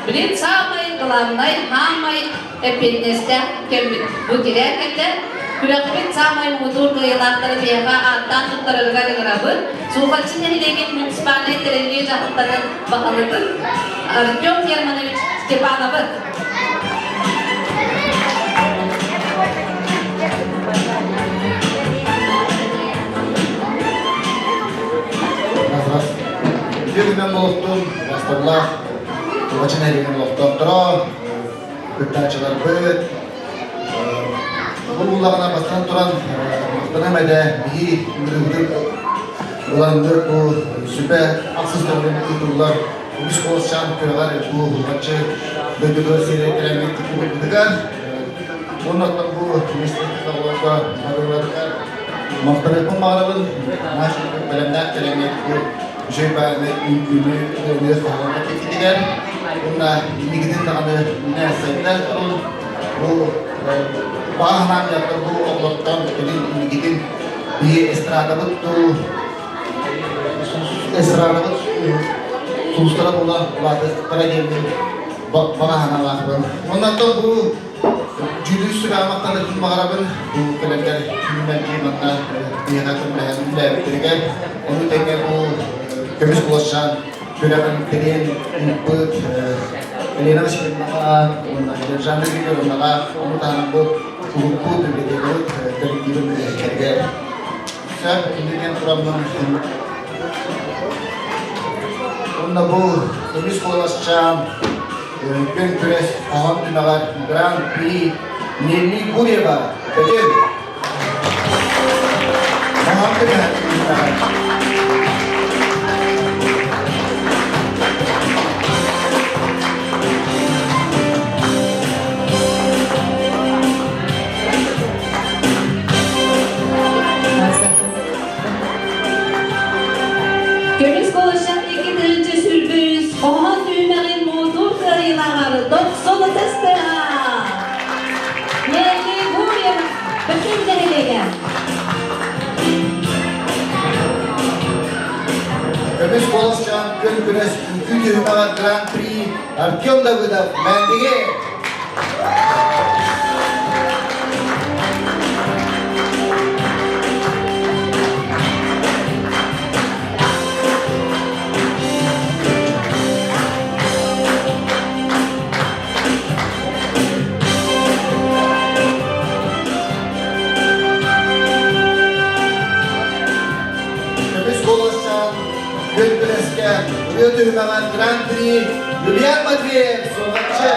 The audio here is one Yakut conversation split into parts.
Билин саамай главнай, саамай эппиэтинэстээх кэммит бу тирээн кэллэ. Күрэхпит саамай муҥутуур кыайыылаахтары биһиэхэ ааттаан туттарарыгар ыҥырабыт. Сулҕаччы нэһилиэгин муниципальнай тэриллии дьаһалтатын баһылыгын Артем Германович Степановы. Үтүө күнүнэн буолуохтун, басталлаах Тулачы нэһилиэгин олохтоохторо, кыттааччыларбыт, бу буллаҕына бастатан туран махтаныам этэ биһи ыҥырыыбытын ыланныр бу сүбэ ахсыс төгүлүн ыытыллар үгүс куоласчаан күрэҕэр бу булгаччы дойдутугар сири кэлэммит кыттыбыппытыгар уонна оттон бу миэстэтин оҕолорго барыларыгар махтаныахпын баҕарабын наша бэлэмнээх кэлэммит бу үчүгэй баайны үҥкүүнү ырыаны хоһооҥҥо тиккитигэр уонна инникитин даҕаны үүнэ сайда турун бу баҕа санаам дьахтар бу оҕолортон кэлин инникитин биһи эстрадабыт дуу эстрадабыт сулустара буола улаатыахтара диэммин баҕа санаалаахпын. Оннуттан бу Дьүүллүүр сүбэҕэ махтаныахпын баҕарабын. Бу кэлэргэр күнүмэлдьи манна биһиэхэ көмөлөһөн үлэлээбиттэригэр. Ону тэҥэ бу көмүс куласчаан күрэҕин тэрийэн ыыппыт Елена Васильевнаҕа уонна Жанна Григорьевнаҕа ону таһынан бу кулууппут, библиотекабыт коллективын үлэһиттэригэр сөп иннинэн тураммын уонна бу көмүс куоласчаан Күөн күрэс хоһоон түмэҕэр Гран-при Нелли Гурьева Бөтүн Хоһоон түмэҕэр Көмүс болашақ 2-тыһыынча хоһоон түһүмэҕин муҥутуур кыайыылааҕар дохсун ытыстыа! Нелли Гурьева Бөтүн нэһилиэгэ. Көмүс болашақ күн күрэс үҥкүү түһүмэҕэр Гран-при Артем Давыдов Мээндиги Көмүс куоласчаан күн күрэскэ ырыа түһүмэҕэр Гран-при Юлиан Матвеев Суоҕаччы.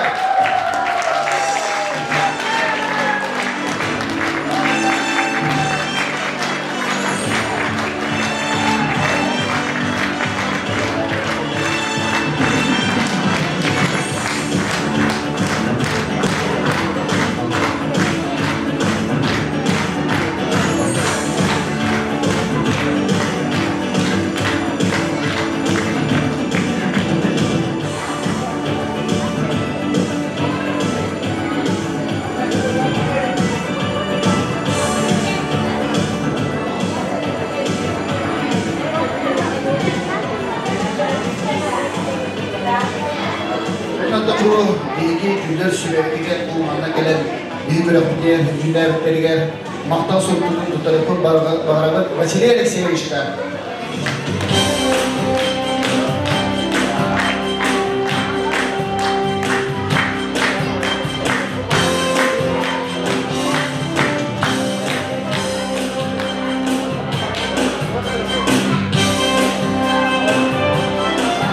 Онон биһиги дьүүллэр сүбэбитигэр бу манна кэлэн биһи күрэхпитигэр дьүүллээбиттэригэр махтал сурукпутун туттарыахпыт баҕарабыт Василий Алексеевичка.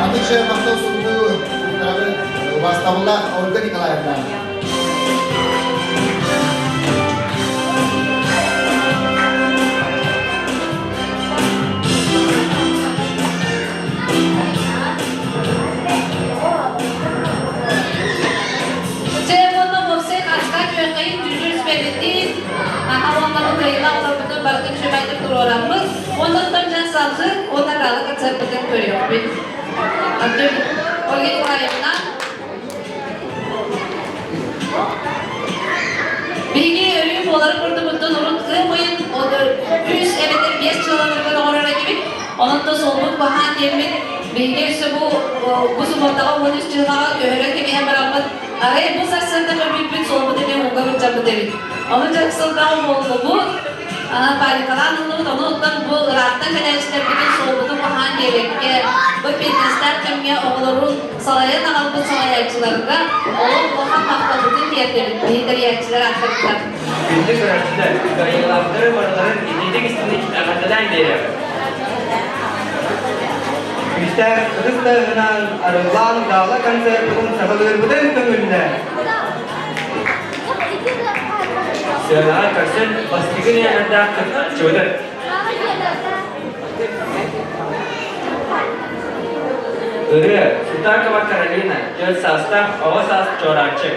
Аны махтал суругу туттарабыт убаастабыллаах Ольга Николаевна. Чэ, уонна уопсай хаска күөххайын дьүүллүүр сүбэбитин, аха уонна бу кыайыылаах олорбутун барытын үчүгэйдик туруораммыт, оннуттан дьон салгыы уонна гала концерпытын көрүөхпүт. Ольга Николаевна, Биһиги өрүү буолар курдубуттан урут ыам ыйын үс эбэтэр биэс дьыалаларыгар оҥорор этибит. Онон да суолбут баһаан диэммит, биһиги өссө бу бу субуотаҕа 13 дьыалаҕа көһөрөн кэбиһэн. Арай бу сарсыарда көрбүппүт суолбут эмиэ ууга быччарбыт эбит. Ону дьэ сылтаҕа буоллубут. Анан паникалаан ыллыбыт, ону оттон бу ыраахтан кэлээччилэрбитин суолбутун баһаан биэрэккэ, бу фитнестээх кэмҥэ оҕолорун салайан аҕалбыт салайааччыларга олох улахан махталбытын тиэрдэбит, биһи тэрийээччилэр ааттарыттан. Күндү көрөөччүлэр, кыайыылаахтары барыларын итиитик-истиҥник эҕэрдэлээн биэрэбит. Күүстээх ытыс тыаһынан арыллаан гала концерпытын саҕалыырбытын көҥүллэ. Сыанаҕа көрсөн бастакы нүөмэрдээх кыттааччыбытын. Ырыа Сутакова Каролина, 4 саастаах оҕо саас чуораанчык.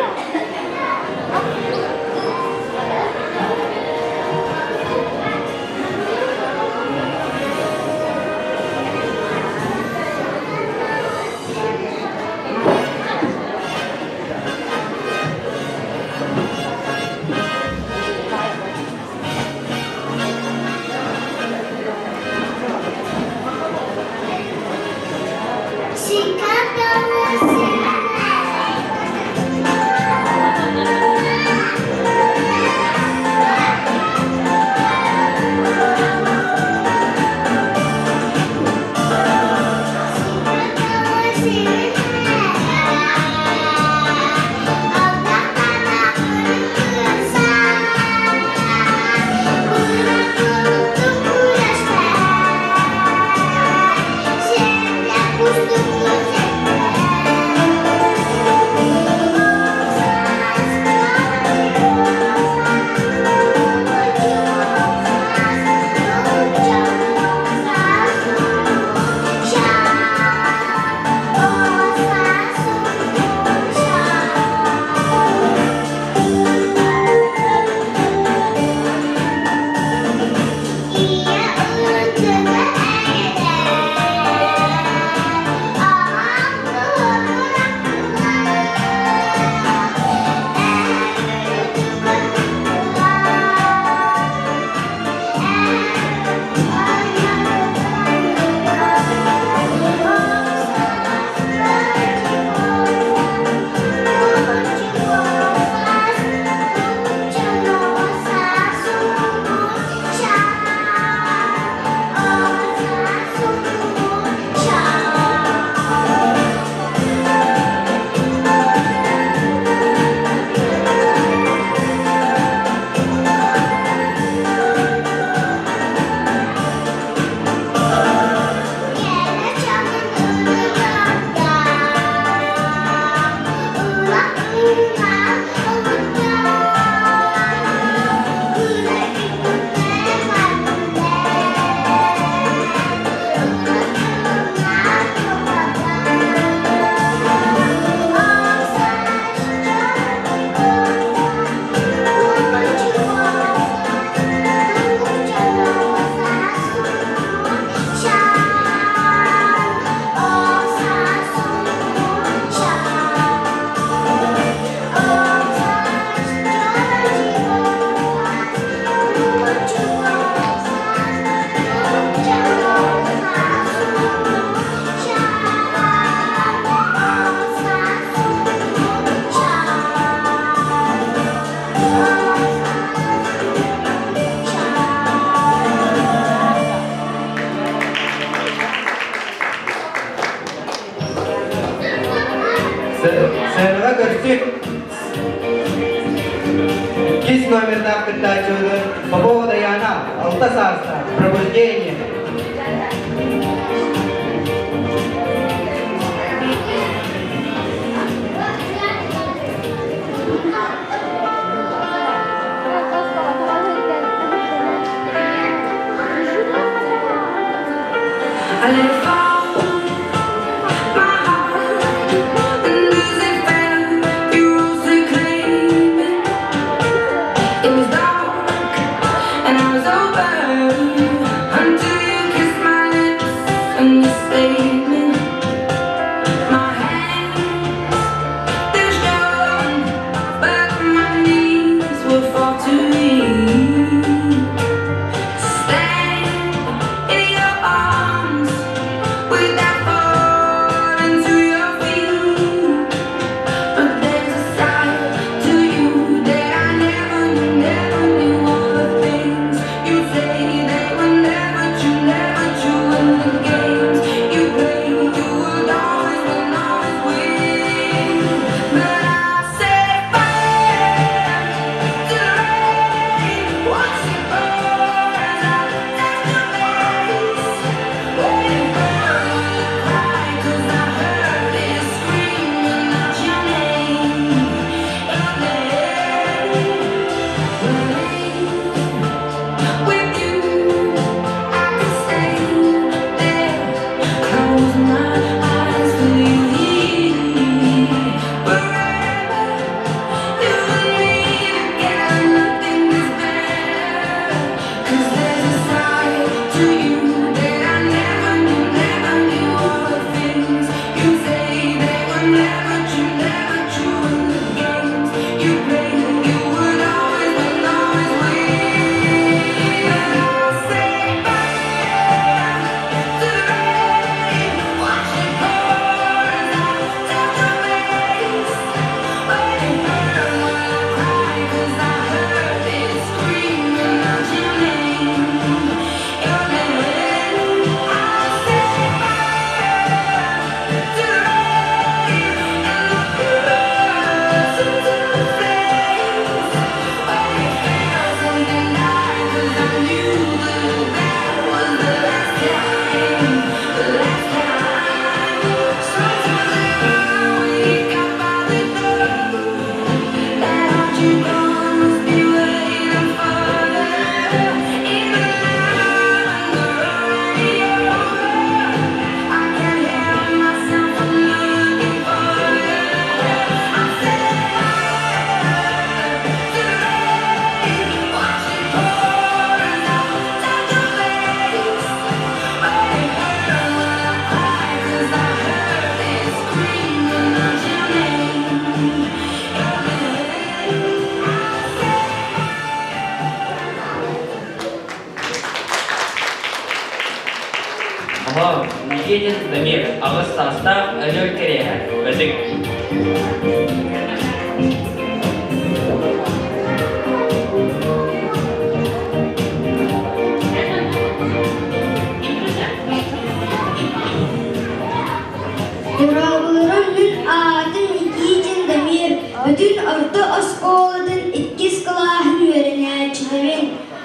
Сыанаҕа көрсүк Иккис номердаах кыттааччыбытын Попова Даяна, алта саастаах, пробуждение. It was dark and I was over until Никитин Дамир, аҕыс саастаах, Өлөр кэриэһэ, Бөтүҥ. Дорооболорум мин аатым Никитин Дамир, бүтүн орто оскуолатын иккис кылааһын үөрэнээччилэрин,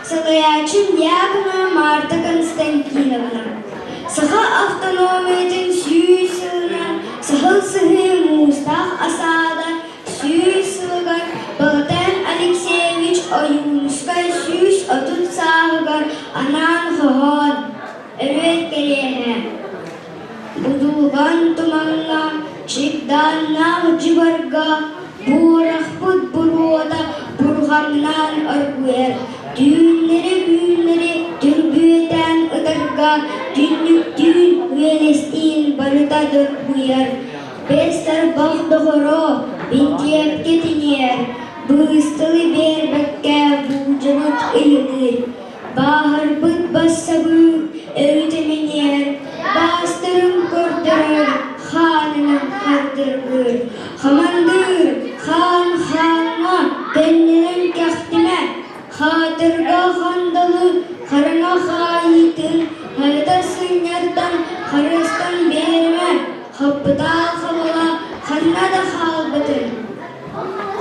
салайааччым Дьяконова Марта Константиновна. Саха автономиятын 100 сылынан Саһыл Сыһыы муустаах осада 100 сылыгар Балатан Алексеевич Ойуунускай 130 сааһыгар анаан хоһоон, өрүөл кэриэһэ. Будулҕан тумаҥҥа, чыгдааннаах дьыбарга буорахпыт буруота бурҕаҥнаан оргуйар, түүннэри-түүннэри түрбүөтээн ытарга түннүктүүн, үөлэстиин барыта доргуйар, бэс тарбах доҕоро бинтиэпкэ тиниэр, быысталы биэрбэккэ буулдьабыт ыйылыыр. Бааһырбыт бассабыы өрүтүмэниэр, баастарын көрдөрөр, хаанынан хардыргыыр. Хамандыыр, хаан хааҥҥа кэннинэн кэхтимэ, хаатырга хандалы хараҥа хаайыытын хайата сынньартан харыстан биэримэ, хаппытаал хабала ханна да хаалбатын.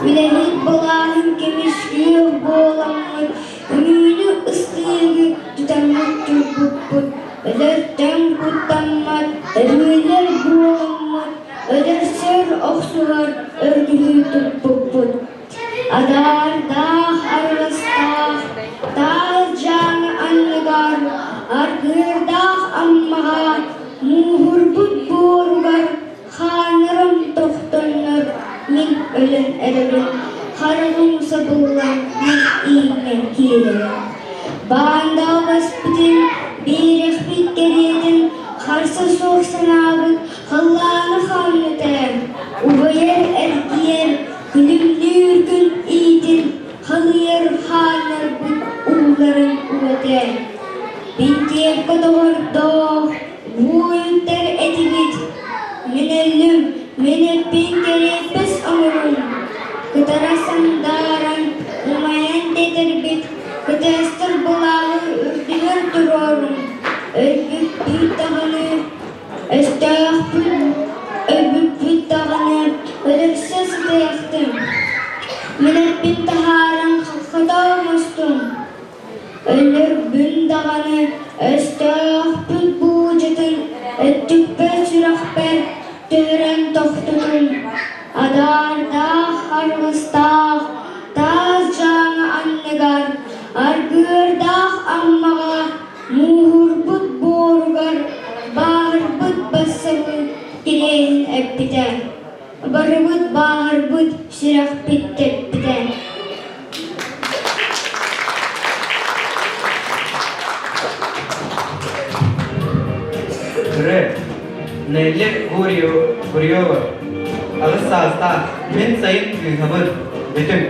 Үлэһит былааһын көмүскүөх буоламмыт Үҥүүнү ыстыыгы тутаммыт турбуппут, өлөртөн куттаммат өрүөлэр буоламмыт, өлөрсөр охсуһар өргүһү туппуппут. Адаардаах арҕастаах таас дьааҥы анныгар, аргыардаах Аммаҕа мууһурбут буоругар хааннарым тохтоннор, мин өлөн эрэбин, хараҕым сабыллан мин ииҥҥэ киирэбин. Баандаҕа баспытын, биэрэхпит кэриэтин, харса суох санаабыт халлааны хааннатар, убайар эргийэр, күлүмнүүр күн иитин, халыйар хааннарбыт ууларын уотар. Бинтиэпкэ доҕордоох, Буойуттар этибит, мин өллүм, мин эппин кэриэппэс оҥорун, кытара сандааран, умайан тэтэрбит, кытыастар былааҕы үрдүгэр туруорун, өлбүппүт даҕаны, өстөөхпүт өлбүппүт даҕаны өлөрсө сытыахтын, мин эппин таһааран хаххата оҥостуҥ. Өлөрбүн даҕаны өстөөхпүт буудьатын өттүкпэр сүрэхпэр түһэрэн тохтутун, адаардаах аргыстаах таас дьааҥы анныгар, аргыардаах Аммаҕа мууһурбут буоругар бааһырбыт бассабыык кириэһин эппитэ, барыбыт бааһырбыт сүрэхпит тэппитэ. Ыры, Нелли Гурьева, аҕыс саастаах, мин сайын кыыһабын, бүтүн.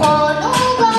Хонууга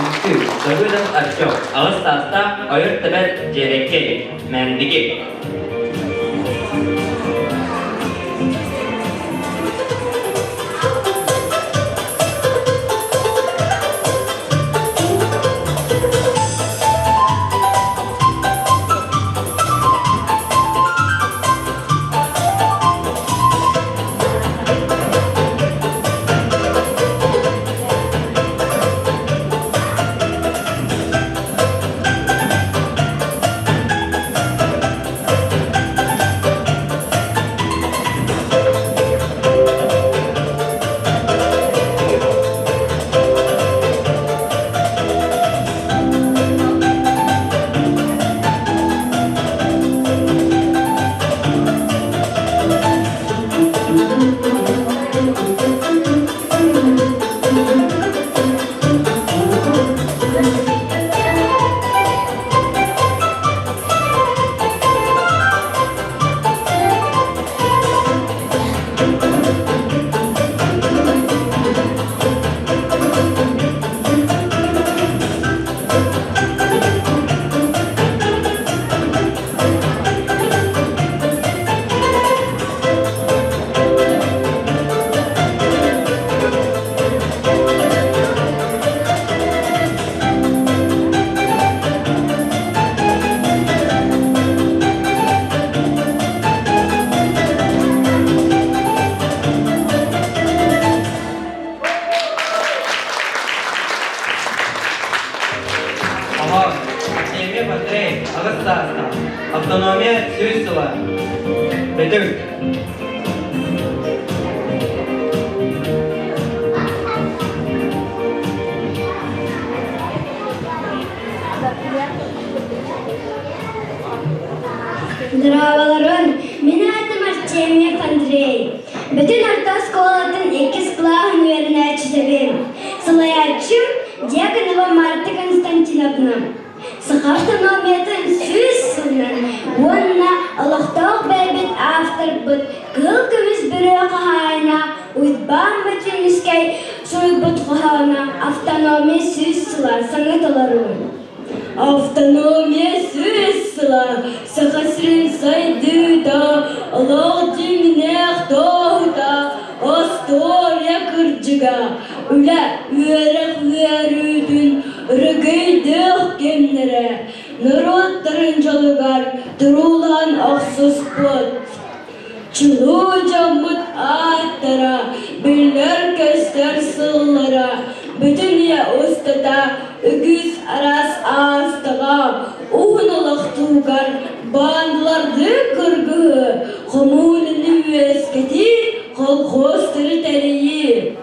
Үҥкүү, Давыдов Артем, аҕыс саастаах, ойор-тэбэр дьиэрэккэй, Мээндиги. Оһо, Артемьев Андрей, аҕыс саастаах. Автономия сүүс сыла. Бөтүҥ. Здраволорун, мин аатым Артемьев Андрей. Бүтүн орто оскуолатын иккис кылааһын үөрэнээччитэбин. Салайааччым Дьяконова Марта Константиновна. Саха автономиятын 100 сылынан уонна олохтоох бэйэбит авторбыт Кыһыл көмүс бөрө хаһаайына Уйбаан Мөтүүнүскэй суруйбут хоһооно «Автономия 100 сыла» саҥа толоруу. Автономия 100 сыла Саха сирин сайдыыта, олох дьиҥнээх туоһута, остуоруйа кырдьыга, үлэ, үөрэх үөрүүтүн өрөгөйдөөх кэмнэрэ, норуоттарын дьолугар туруулаһан охсуспут. Чулуу дьоммут ааттара, биллэр-көстөр сыллара бүтүн үйэ устата үгүс араас аастаҕа уһун олохтуугар баандалардыы кыргыһы, хомууну үөскэтии, колхуостары тэрийии.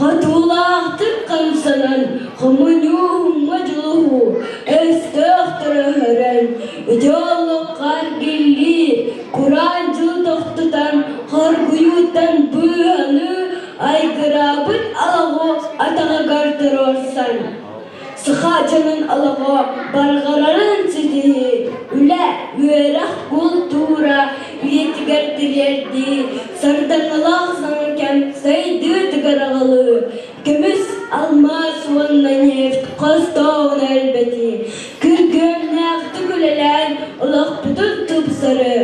Хотуулаахтык хамсанан, хомуньууһуҥҥа дьулуһуу, өстөөх төрөһөрөн, үтүө олоххо эргиллии, кураан дьылы тохтутан, хоргуйууттан быыһаныы, айгыраабыт алаҕу атаҕыгар туруорсан. Саха дьонун олоҕо барҕарарын ситиһии, үлэ, үөрэх, култуура үйэтигэр тириэрдии, сардаҥалаах саҥа кэм сайдыытыгар аҕалыы, көмүс, алмаас уонна нефть хостооһуна элбэтии, күргүөмнээхтик үлэлээн олохпутун тупсарыы,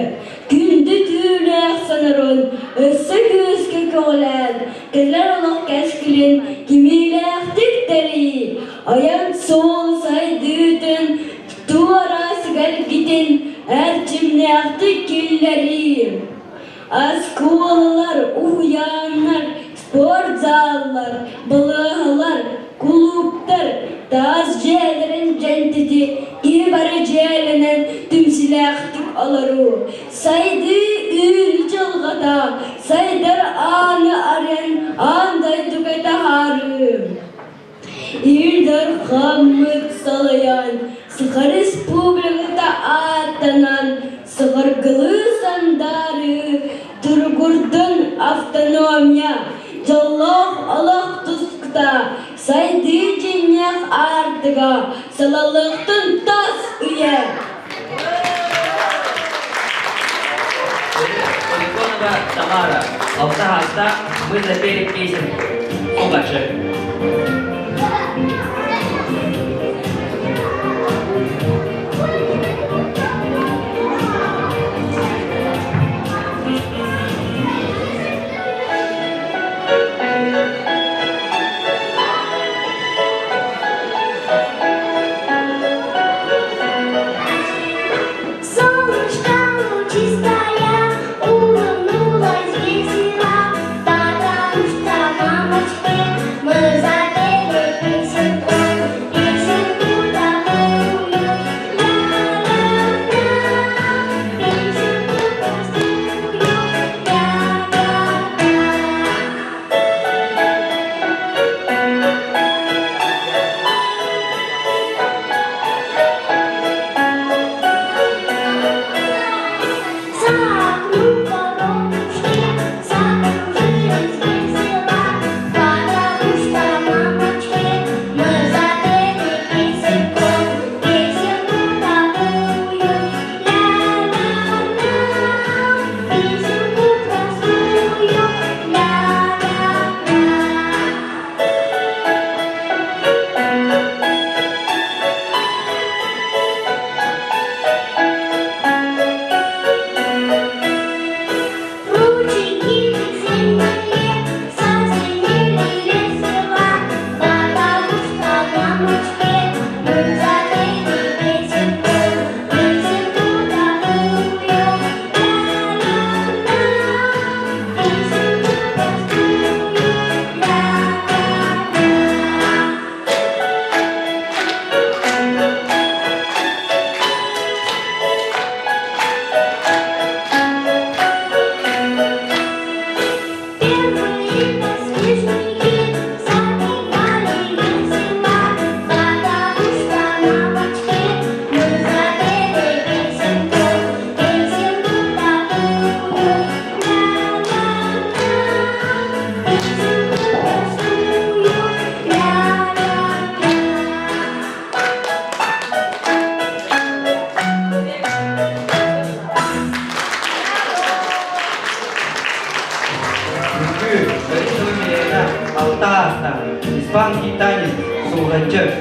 күндү түүлээх сонорун өссө күүскэ көҕүлээн, кэлэр олох кэскилин кимиилээхтик тэрийии, айан суол сайдыытын туора сигэргитин эрчимнээхтик киллэрии. Оскуолалар, уһуйааннар, спортзаллар, балыыһалар, кулууптар таас дьиэлэрин дьэнтити киһи бары дьиэлэнэн түмсүүлээхтик олоруу, сайдыы үүнүү дьылҕата, сайдар ааны арыйан аан дойдуга таһаарыы. Ил Дархаммыт салайан, Саха Республиката ааттанан, саҕаргылыы сандаарыы, туругурдун автономия, дьоллоох олох тускута, сайдыы дьиҥнээх аартыга, салаллыахтын тас үйэ! Поликонова Тамара, алта хаста мы запели песенку. Удачи! Испанский танец, Сулҕаччы.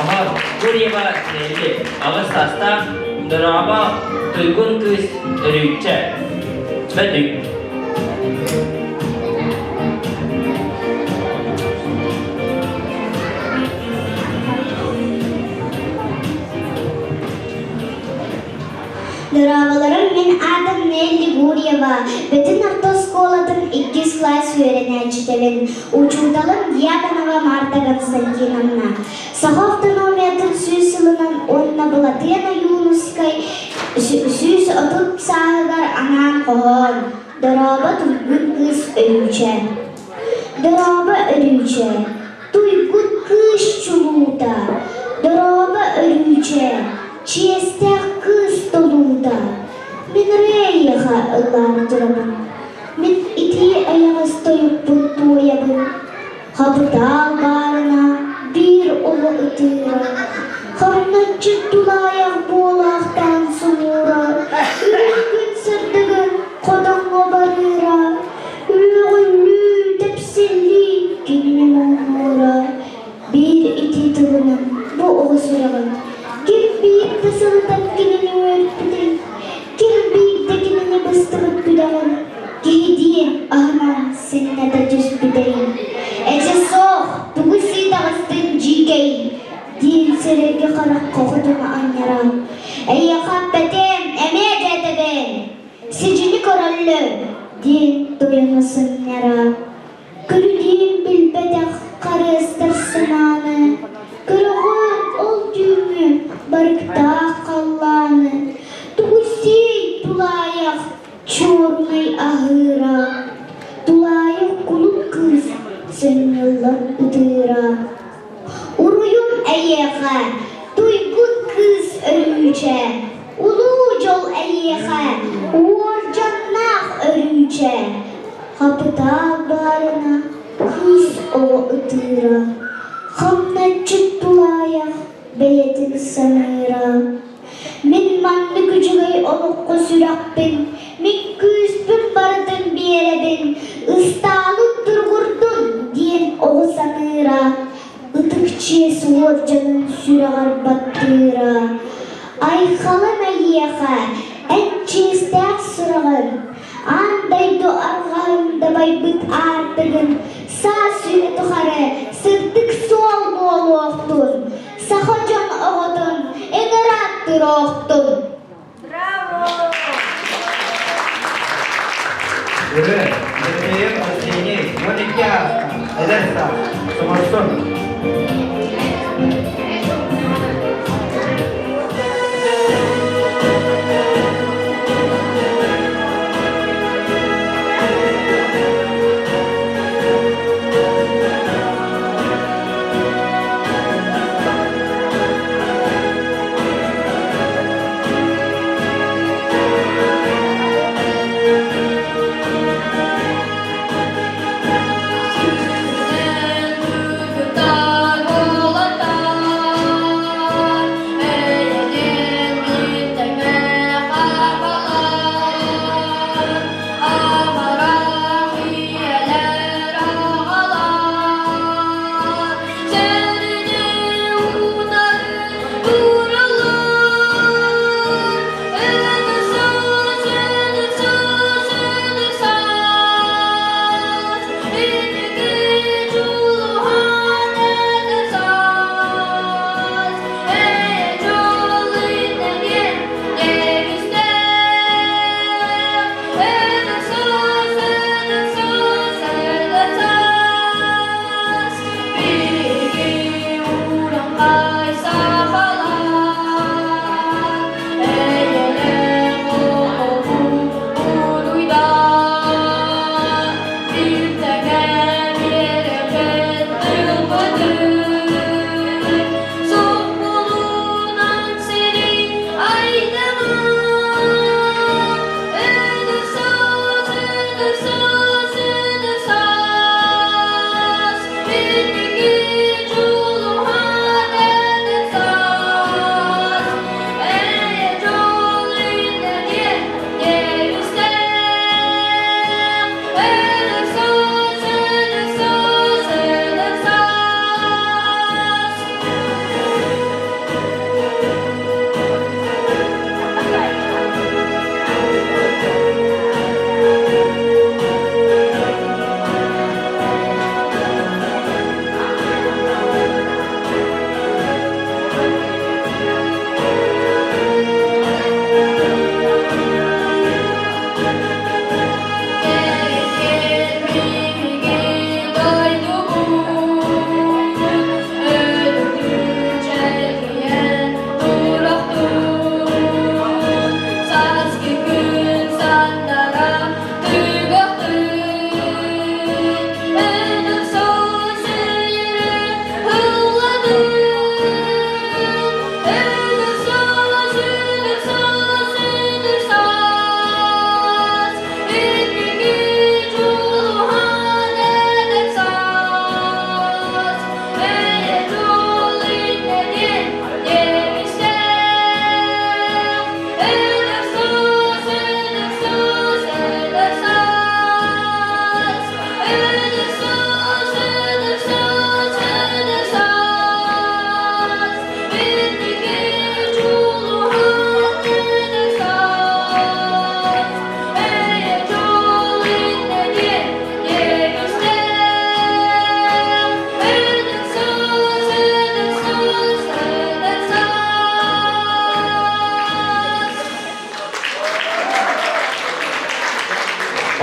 Аһар, Гурьева Нелли, аҕыс саастаах, Дорообо, туйгун кыыс Өрүүччэ. Бөтүк. Дорооболорум, мин аатым Нелли Гурьева, Бөтүн орто оскуолатын иккис кылаас үөрэнээччитэбин, учууталым Дьяконова Марта Константиновна. Саха автономиятын 100 сылынан уонна Былатыан Ойуунускай 130 сааһыгар анаан хоһоон «Дорообо туйгун кыыс Өрүүчэ». Дорообо Өрүүчэ, туйгун кыыс чулуута, Дорообо Өрүүчэ, чиэстээх кыыс толуута. Мин ырыа эйиэхэ ыллаан турабын, мин итии эйэҕэс тойукпун туойабын. Хапытаал баарына биир оҕо ытыыра, хамначчыт тулаайах буолаахтаан сумуура, үрүҥ күн сырдыгын хотоҥҥо барыыра, үөҕүллүү, тэпсиллии кинини муҥнуура. Биир итии тылынан бу оҕо сүрэҕин ким биир да сылытан кинини үөрпүтүй, ким биирдэ кинини быстыбыт күдэҕин киһи диэн аһынан синнэтэ түспүтэй. Эчи суох, тугу сии таҕыстыҥ дьиикэй диэн сирэйгэ харахха хотуна анньара. Эйиэхэ эппэтим, эмиэ дьээтэбин, сидьини көрөллөр диэн тойоно сынньара. Көрүдүөн билбэтэх харыастар санааны, көрөҕүн ол түүҥҥү барыктаах халлааны, тугу сиэй тулаайах чуорунай аһыыра, тулаайах кулут кыыс сынньыллан ытыыра. Уруйум эйиэхэ, туйгун кыыс Өрүүчэ, улуу дьол эйиэхэ, уордьаннаах. күүһэ, хапытаал баарына кыыс оҕо ытыыра, хамначчыт тулаайах бэйэтин саныыра. Мин маннык үчүгэй олоххо сүрэхпин, мин күүспүн барытын биэрэбин, ыстаалын туругурдун диэн оҕо саныыра, ытык чиэс уордьанын сүрэҕэр баттыыра. Айхалым эйиэхэ, эн чиэстээх сураҕын, аан дойду арҕаһын дабайбыт аартыгын саас үйэ тухары сырдык суол буолуохтун, саха дьон оҕотун ыҥыраат туруохтун. Ырыа, Еремеев Арсений, 12 ааста, эдэр саас, Соморсун.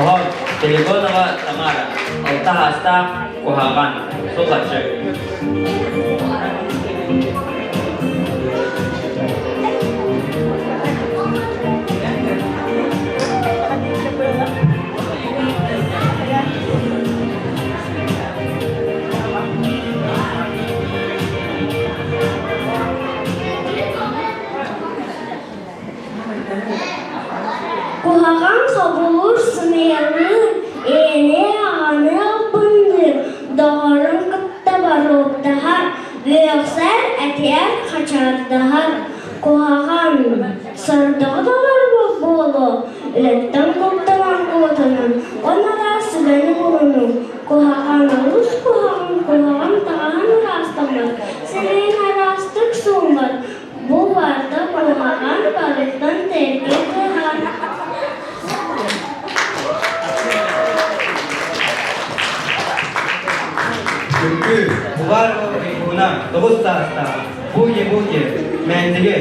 Оһон, Телегонова Тамара, алта хаастаах куһаҕан, суллаччы. Куһаҕан хобулуур сымыйалыыр. этиэр хачаардаһар куһаҕан, сордоҕу толорбут буолуо, үлэттэн куттанан куотунан, он араас сүбэни булунуҥ, куһаҕан олус куһаҕан, куһаҕан таҕаһын ыраастаммат, сирэйин араастык сууммат, бу барыта куһаҕан барыттан тэйэргэ кыһан. Үҥкүү, Уварова Уйгуна, тоҕус саастаах, Буги-буги, Мээндиги.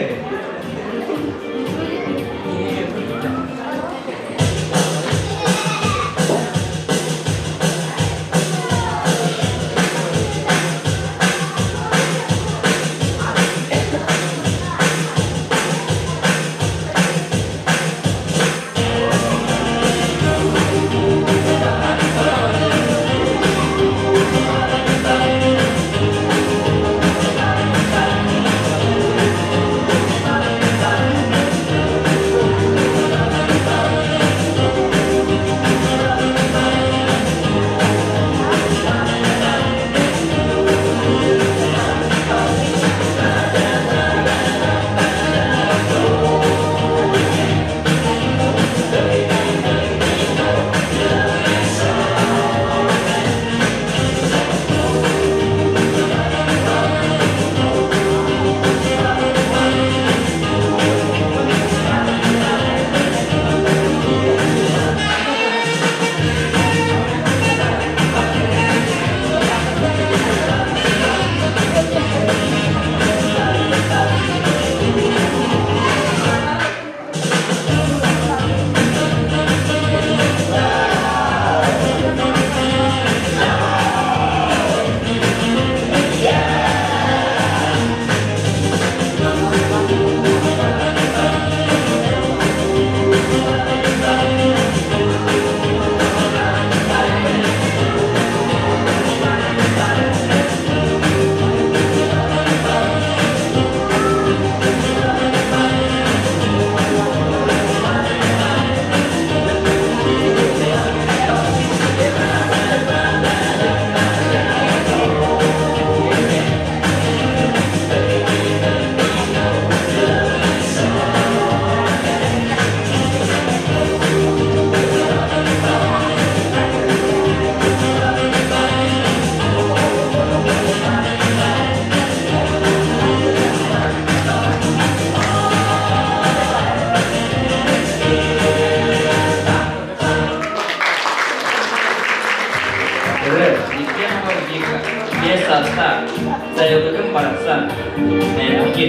Ырыа, Ефремова Вика, биэс саастаах, сайылыгым барахсан, Мээндиги.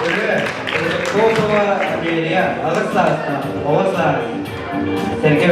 Ырыа, Протопопова Амелия, аҕыс саастаах, оҕо саас. Сэргэ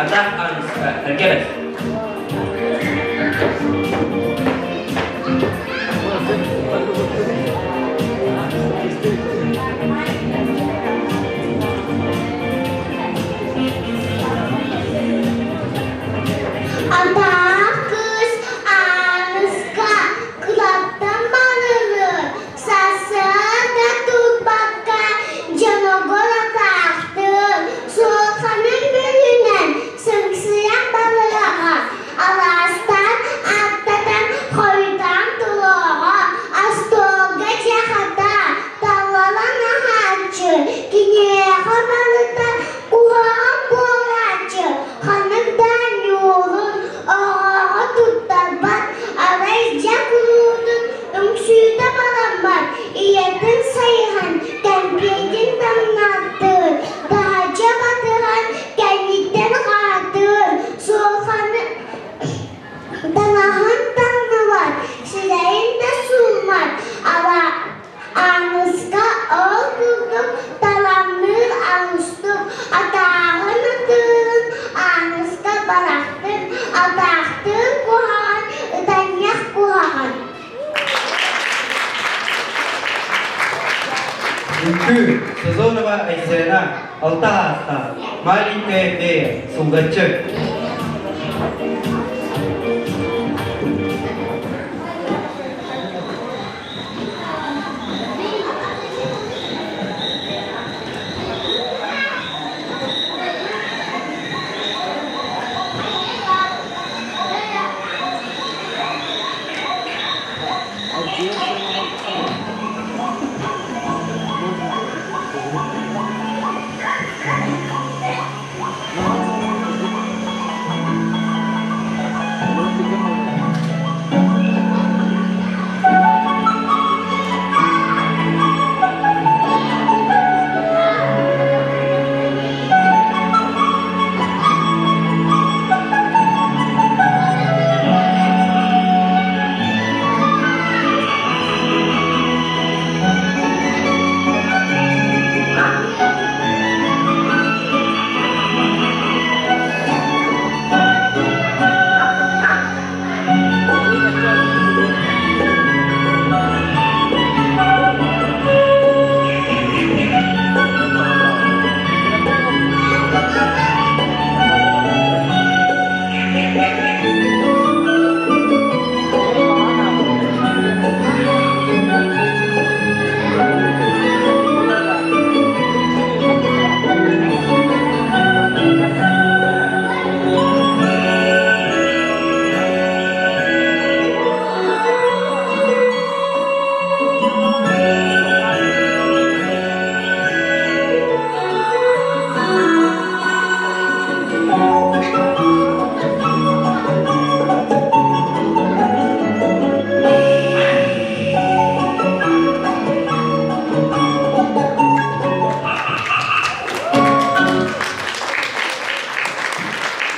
Атах Аныска, Эргебес. Атаах кыыс Ааныска кылаттан балыгы сарсыарда турбакка дьонугар атаахтыыр, суолханын бүлүнэн сыҥсыйан балыаҕа, алаастаан ааттатан хойутаан туруоҕа, остуолга дьахата таллалан аһааччы, киниэхэ балыта куһаҕан буолааччы, ханнык да ньуурун оҕоҕо туттарбат, арай дьэ куруутун үҥсүүтэ бараммат, ийэтин сайыһан, кэмпиэтин таҥнаттыыр, таһырдьа батыһан кэнниттэн хаатыыр, суолханы таҥаһын таҥныбат, сирэйин да сууммат, ала Ааныска ол курдук талаанныыр алустук, атааҕын ытыырын Ааныска барахтын, атаахтыыр куһаҕан, ытанньах куһаҕан. Үҥкүү, Созонова Айсена, алта аастаах, Маленькая фея, Сулгаччы.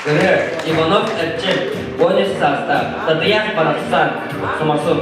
Ырыа, Иванов Эрчим, 13 саастаах, Татыйах барахсан, Соморсун.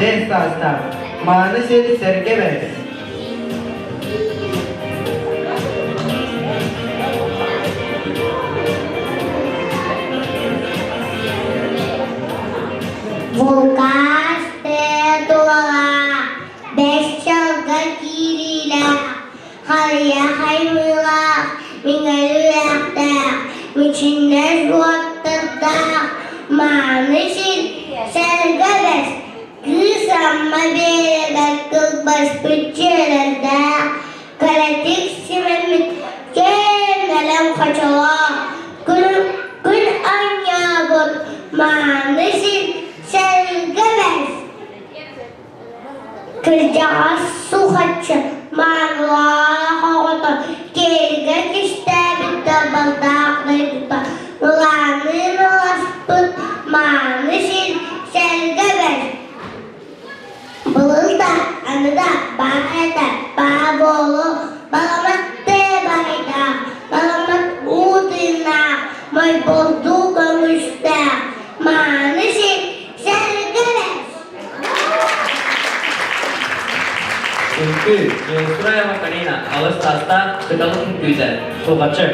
5 саастаах, Мааны сир сэргэ бэс. Булкаас тулалаах, бэс чалга киириилээх, харыйа хаймыылаах, миҥэлиэхтээх, мичиннэс уоттардаах, мааны сир сэргэ бэс, кыыс Амма биэрэгэр кылбаспыт дьиэлэрдээх, кэрэтик симэммит киэҥ нэлэм хочолоох, күн, күн анньаабыт мааны сир сэргэ бэс. Кырдьаҕас сухаччы маанылаах оҕото киэлигэ кистээбит далбардаах дойдута былаанныын ыласпыт мааны сир сэргэ бэрт. Былыр да, аны да баар этэ, баа буолуо, баламат тыа байдаах, баламат уу тыыннаах, мойболдуу көмүстээх, мааны сир сэргэ бэрт. Үҥкүү, Неустроева Карина, алыс саастаах, кыталык үҥкүүтэ, Сулҕаччы.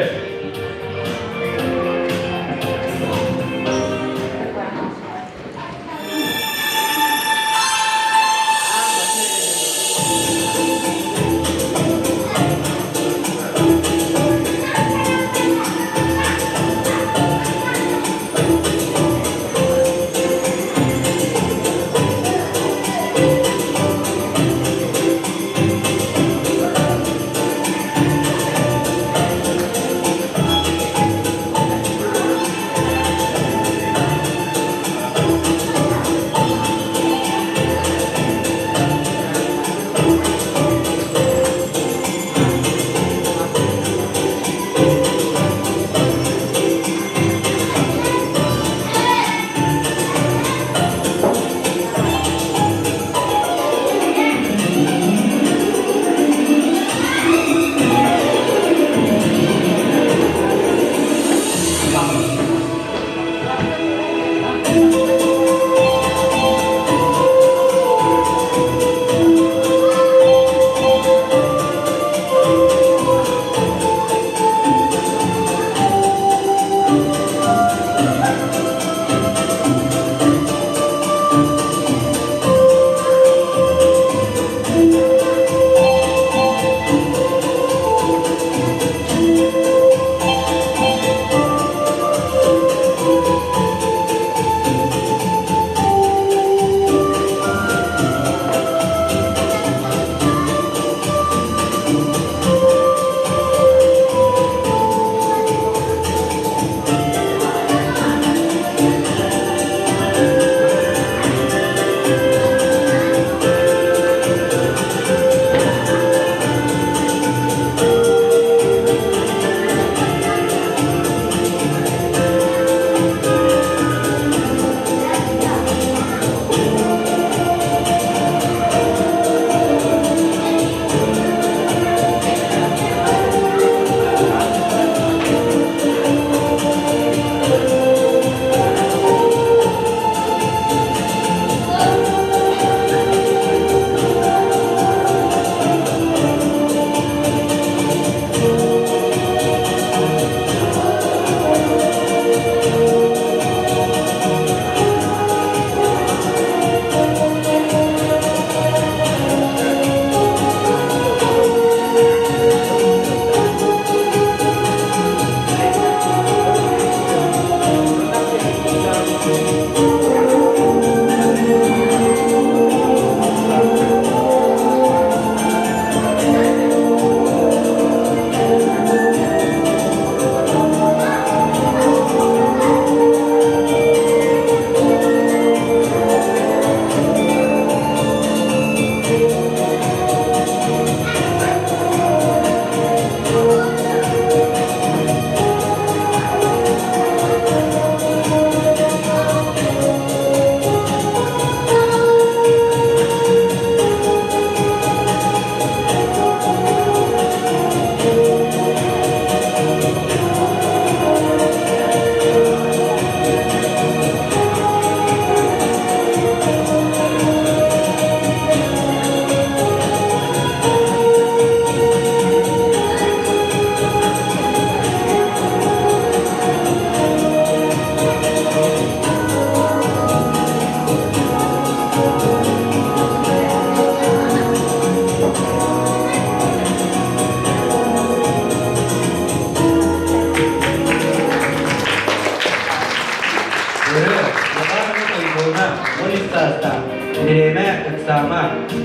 саастаах. Бириэмэ ыксаама,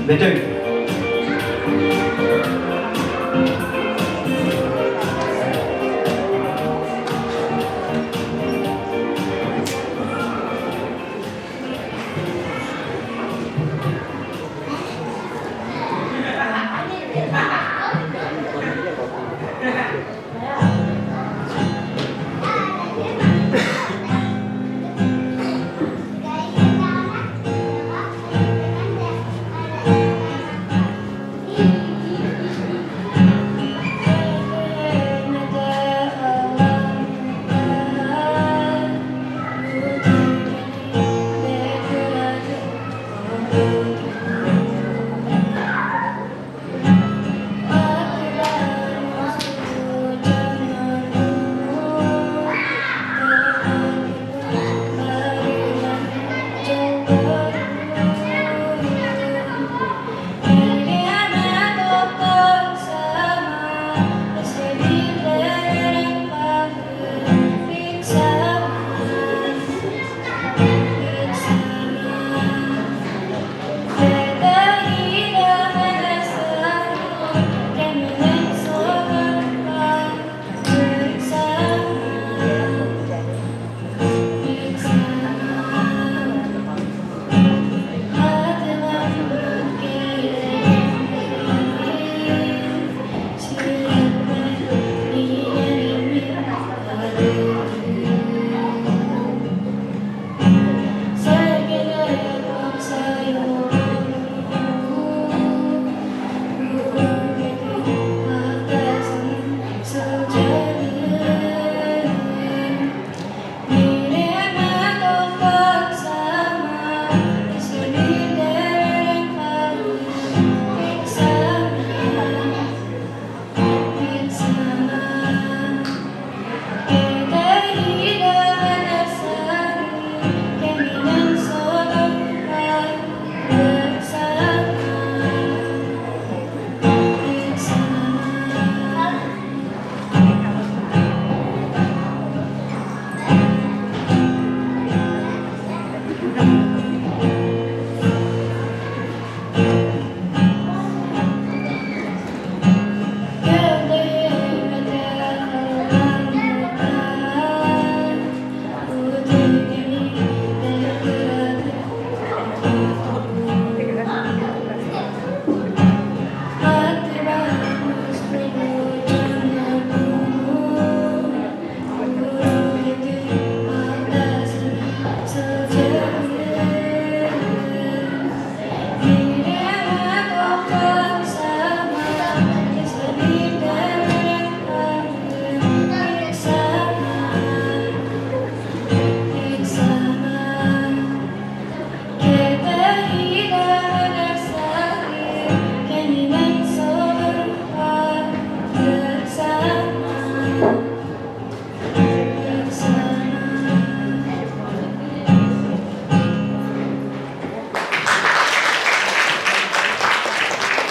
бүтүҥ.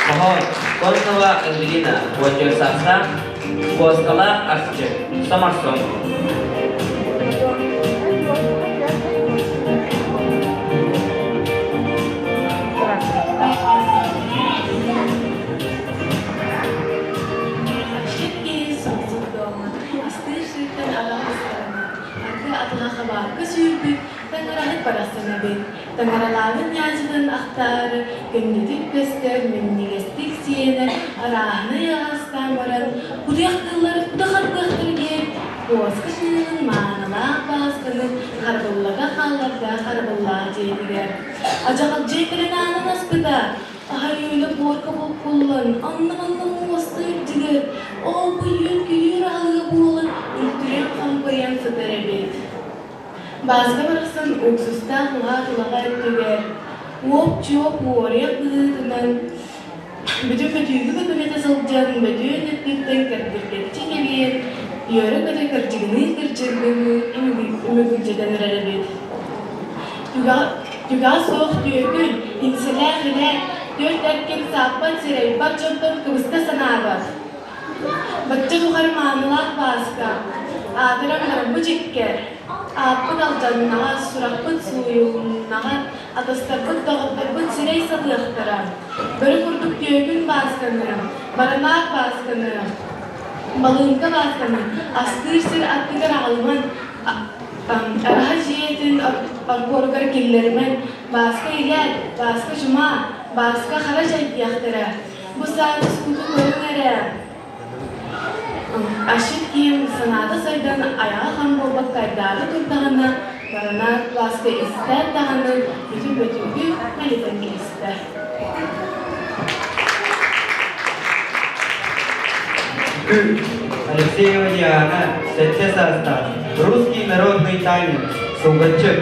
Хоһоон, Кононова Ангелина, Уотчуосахса, Куоскалаах асчыт, Соморсун. Асчыт киһи суолсук дуома, астыыр сиртэн араҕастарына, аргы атаҕа хабаарга сүүрбүт, таҥараһыт барахсан эбит. Таҥаралаабыт ньаадьытын ахтаары, көнньүтүк көстөр, минньигэстик сиэнэр, арааһынай аҕастаан баран, кутуйах кыыллары тута харбыахтара диэн, куоска кыылын маанылаах баасканы харабыллата хаалларда харабыллаах дьиэтигэр. Адьаҕалдьыйа кэлэн аанын аспыта, аһа-үөлэ буорка буккуллан, онно-манна муоста үрдүгэр, ол-бу үөн-көйүүр аһылыга буолан, үлтүрэн-хампыйан сытар эбит. Бааска барахсан уксустаах уһаат улаҕа өттүгэр уоп-чуоп уоруйах быһыытынан бүтүн бөтүүгү бөкүнэтэ сылдьан бөтүөн өттүттэн кэрдиргэччи кэбиэн, үөрэ-көтө кырдьыгыныы-кырдьыгыныы үмүгүлдьүтэн эрэр эбит. Түгэҕэ суох түөкүн, иҥсэлээх илэ, түөрт эркин сааппат сирэй бар дьонтон кыбыста санаабат. Бачча тухары маанылаах Бааска, аатыран баран бу дьиккэр. Ааппыт алдьаннаҕа, сурахпыт сууйулуннаҕа, атастарбыт, доҕотторбут сирэй сатыахтара. Бөрө курдук түөкүн Баасканы, баранаак Баасканы, балыыҥка Баасканы астыыр сир аттыгар аҕалыман, араһа дьиэтин оргуоругар киллэримэн, Бааска илээт, Бааска чумаа, Бааска хара дьай диэхтэрэ. Бу сааты сууту көрүҥ эрэ. Ашик киһим санаата сайдан айаҕа хам буолбакка айдаара турдаҕына, баранаак Бааска истээт даҕаны бүтүн бөтүүгү мэлитэн кэбистэ. Алексеева Диана, сэттэ саастаах, русский народный танец, Сулгаччык.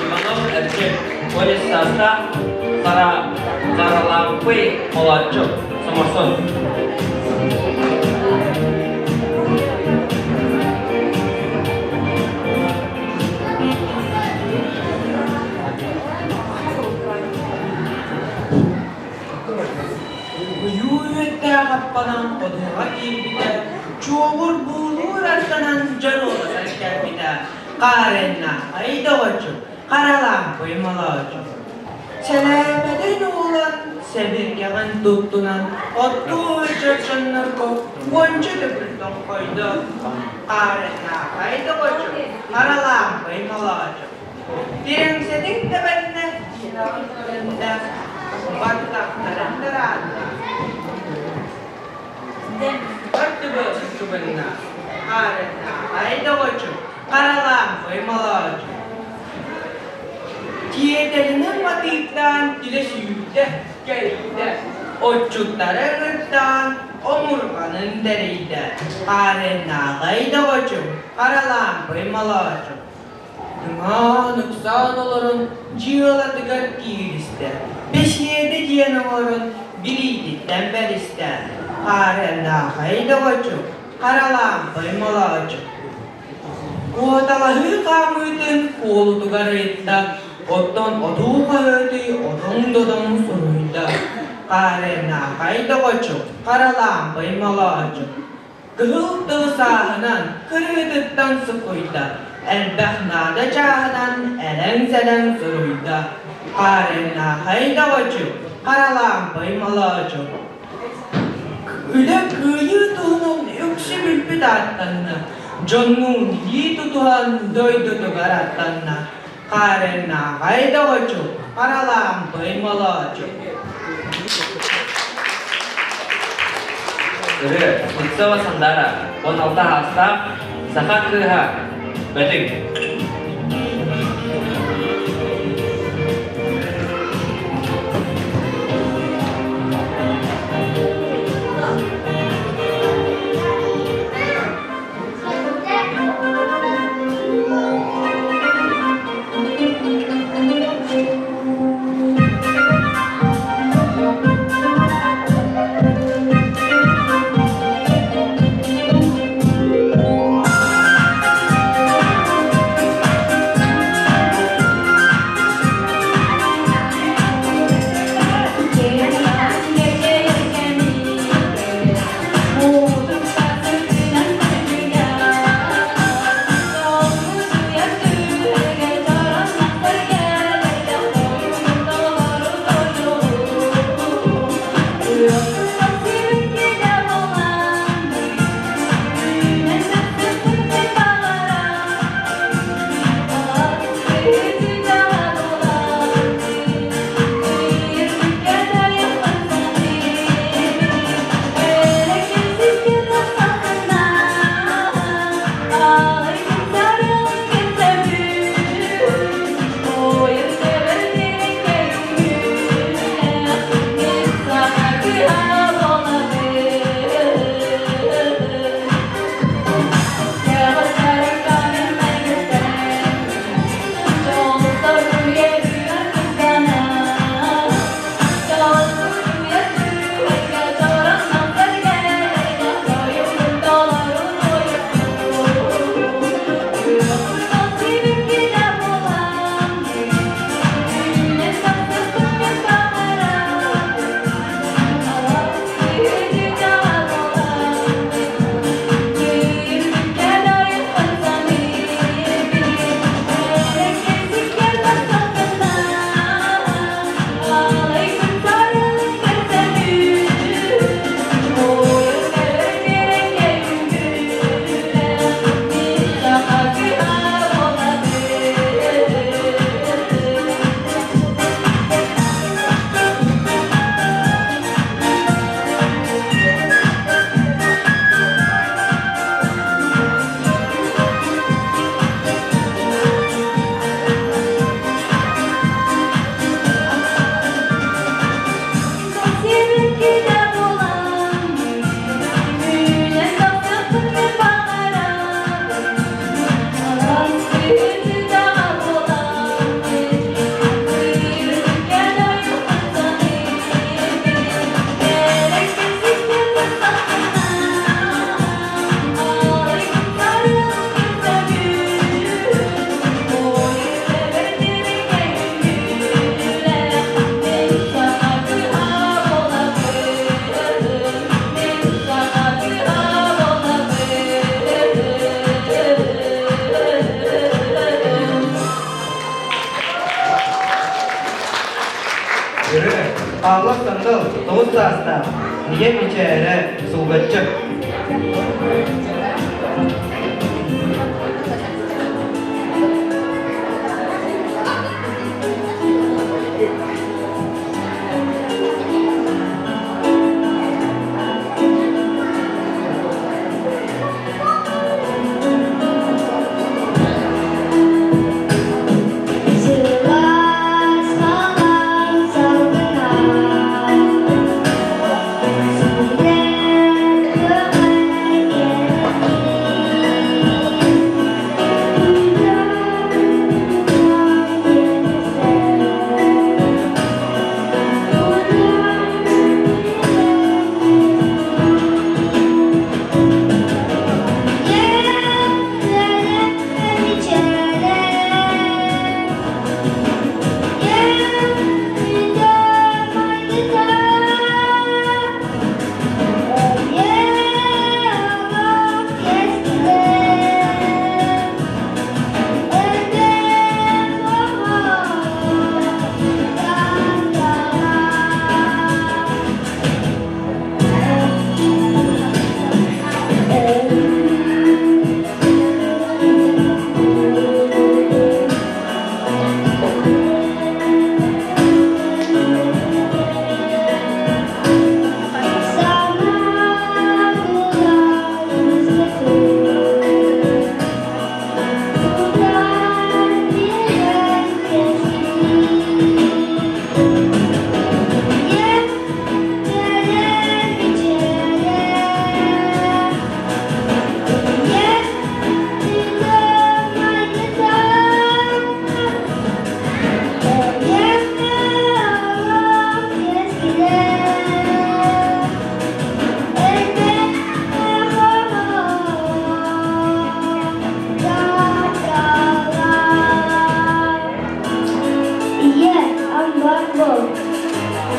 Иванов Эрчим, Олес саастаах Харалаампый Молооччу, Соморсун. Уйуу үөттээх аппанан ходуһаҕа киирбитэ, чуоҕур буулуур аттанан дьоруолатан кэлбитэ, Хаарыаннаахай доҕоччук, харалаампый молоочук. Сэлээмэтин уулан, сэбиргэҕин туттунан оттуу сылдьар дьоннорго уонча төгүл тоҥхойдо. Хаарыаннаахай доҕоччук, харалаампый молоочук. Тирэҥсэтиҥ тэбэннэ, баттахтарын тараанна. Бартыбы кыбынна, хаарыаннаахай доҕоччук, харалаампый молоочук. Тиэтэлинэн матыыптаан тилэ сүүрдэ, кэллэ, отчуттары ыҥыртаан омурҕанын тэрийдэ. Хаарыаннааҕай доҕоччук, харалаампый молоочук. Тыҥаан ыксаан олорон дьыалатыгар кииристэ, бэсиэдэ диэн оҥорон билиититтэн бэристэ. Хаарыаннаахай доҕоччук, харалаампый молоочук. Куоталаһыы хаамыытын куолутугар ыйытта, оттон отуу хаһыаты отоҥ-додоҥ суруйда. Хаарыаннаахай доҕоччук, харалаампый молооччук. Кыһыл тыл сааһынан кырыытыттан суккуйда, элбэх наада чааһынан элэҥ-сэлэҥ суруйда. Хаарыаннаахай доҕоччук, харалаампый молооччук. Үлэ кыайыы туһунан үксү билбит ааттанна, дьоннуун илии тутуһан дойдутугар аттанна. Хаарыаннааҕай доҕоччук, харалаампый молооччук. Ырыа, Слепцова Сандара, 16 аастаах, саха кыыһа, Бөтүҥ. Ырыа, Павлов Сандал, тоҕус саастаах, ийэ мичээрэ, сулгаччы. Сылаас халаан салгына Сүүрэр көҕө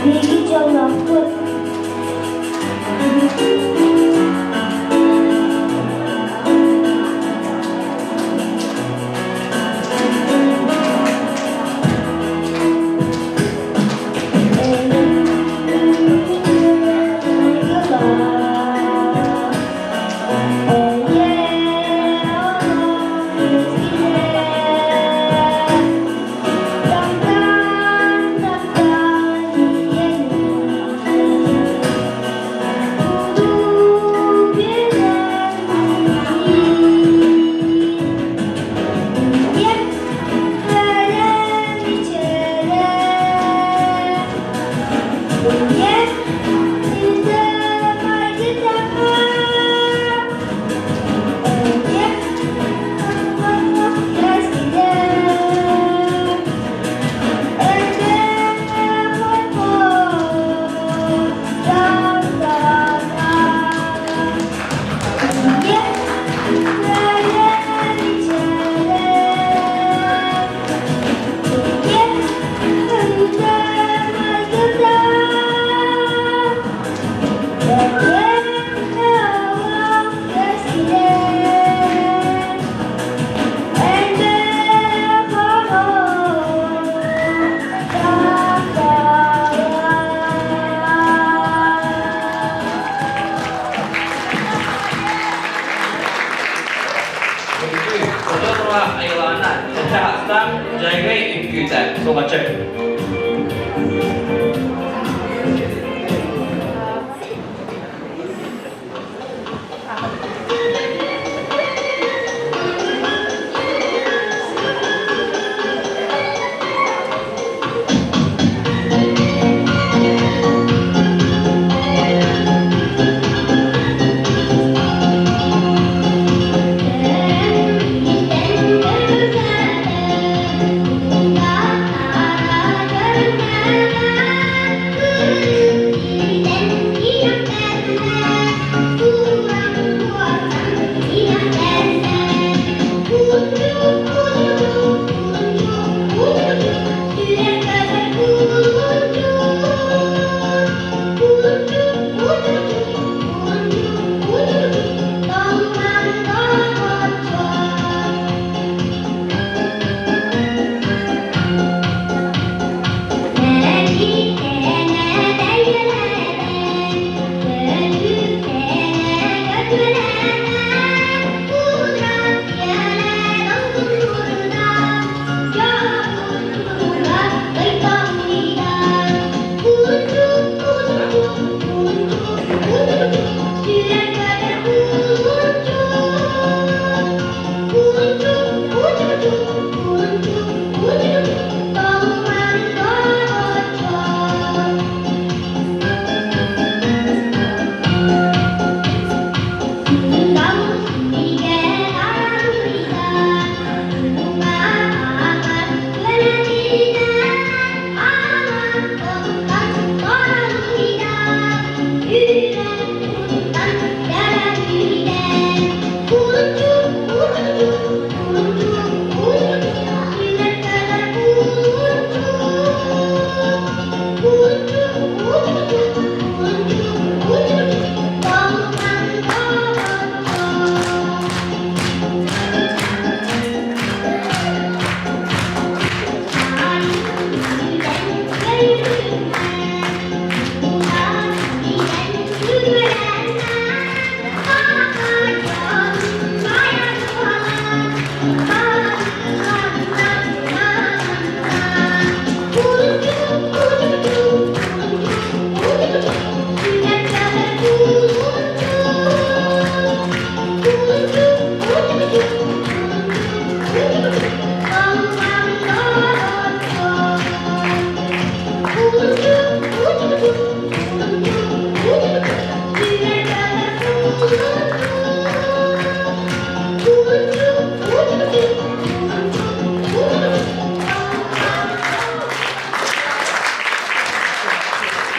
Биһиги дьоллоохпут. Үҥкүү, Содонова Айылаана, сэттэ саастаах, Дьайгай үҥкүүтэ, Сулҕаччы.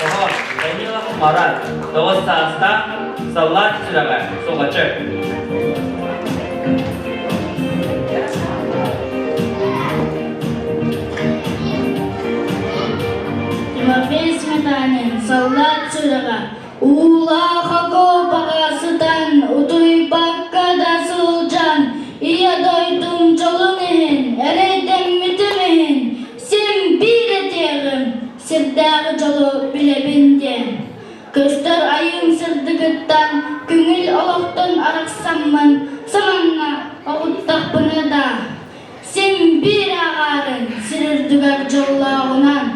Оҕо Данилов Марат, тоҕус саастаах, саллаат сүрэҕэ, Сулҕаччы. Тимофей Сметанин «Саллаат сүрэҕэ» Уулаах окуопаҕа сытан, утуйбакка да сылдьан, Ийэ дойдум дьолун иһин, эрэйдэммитим иһин, син биир этиэҕим, сирдээҕи дьолу билэбин диэн. Көстөр айыым сырдыгыттан, көҥүл олохтон арахсаммын, саманна оҕуттахпына да, Син биир ааҕаарын сир үрдүгэр дьоллооҕунан,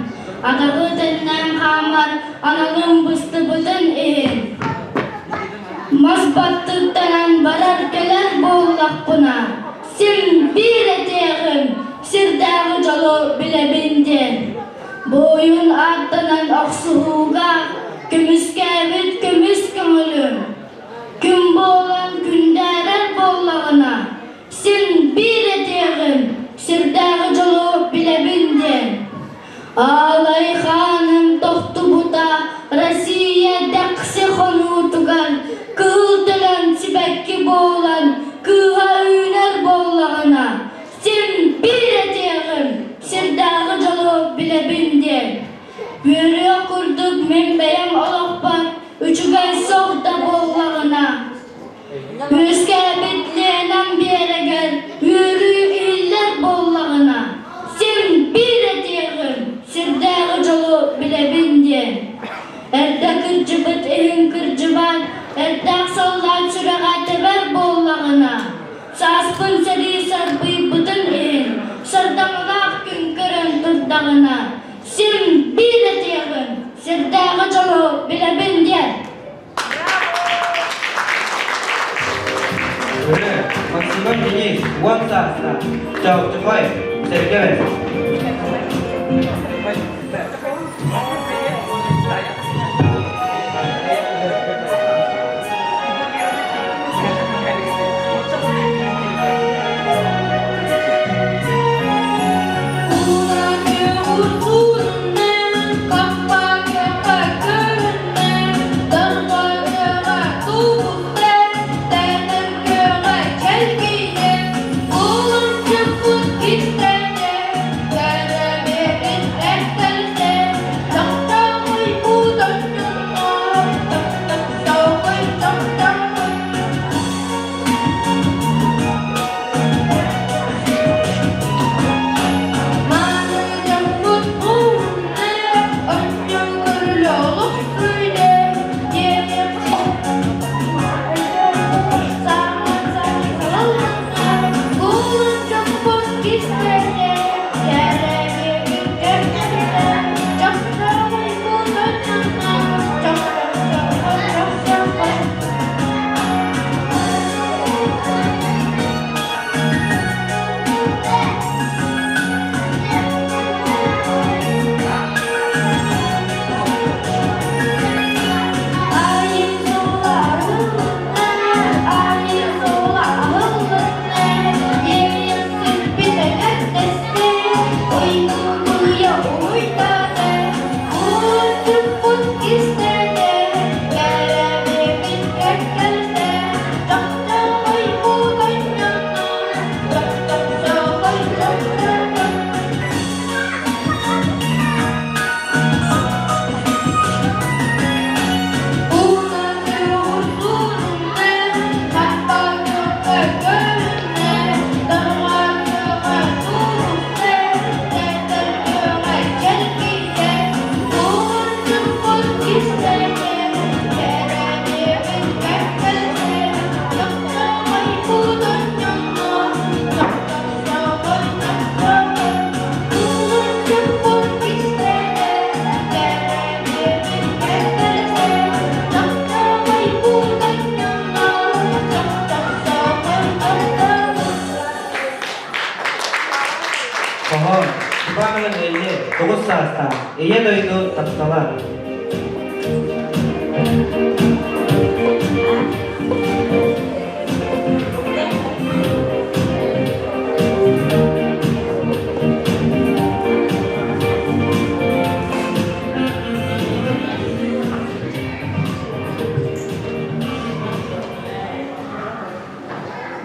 атаҕы тэннээн хаамар аналым быстыбытын иһин, мас баттыктанан барар-кэлэр буоллахпына, син биир этиэҕим, сирдээҕи дьолу билэбин диэн. Буойун ааттанан охсуһууга көмүскээбит көмүс көҥүлүм, күн буолан күндээрэр буоллаҕына, Син биир этиэҕим, сирдээҕи дьолу билэбин диэн. Аалай хааным тохтубута Россия дэхси хонуутугар кыһыл төлөн сибэкки буолан кыыһа үүнэр буоллаҕына, син биир этиэҕим, сирдээҕи дьолу билэбин диэн. Үөрүөх курдук мин бэйэм олохпор үчүгэй суох да буоллаҕына, Үөскээбит Ленам биэрэгэр үөрүү иһиллэр буоллаҕына, син биир этиэҕим, сирдээҕи дьолу билэбин диэн. Эрдэ кырдьыбыт иһин кырдьыбат, эрдээх саллаат сүрэҕэ тэбэр буоллаҕына, сааспын сэрии сарбыйбытын иһин, сардаҥалаах күн көрөн турдаҕына, син биир этиэҕим, сирдээҕи дьолу билэбин диэн. Өрө, Максимов Денис, уон саастаах, Чаучухой, Сэргэ Хоһоон, Тупаанынан Элли, тоҕус саастаах, Ийэ дойду таптала.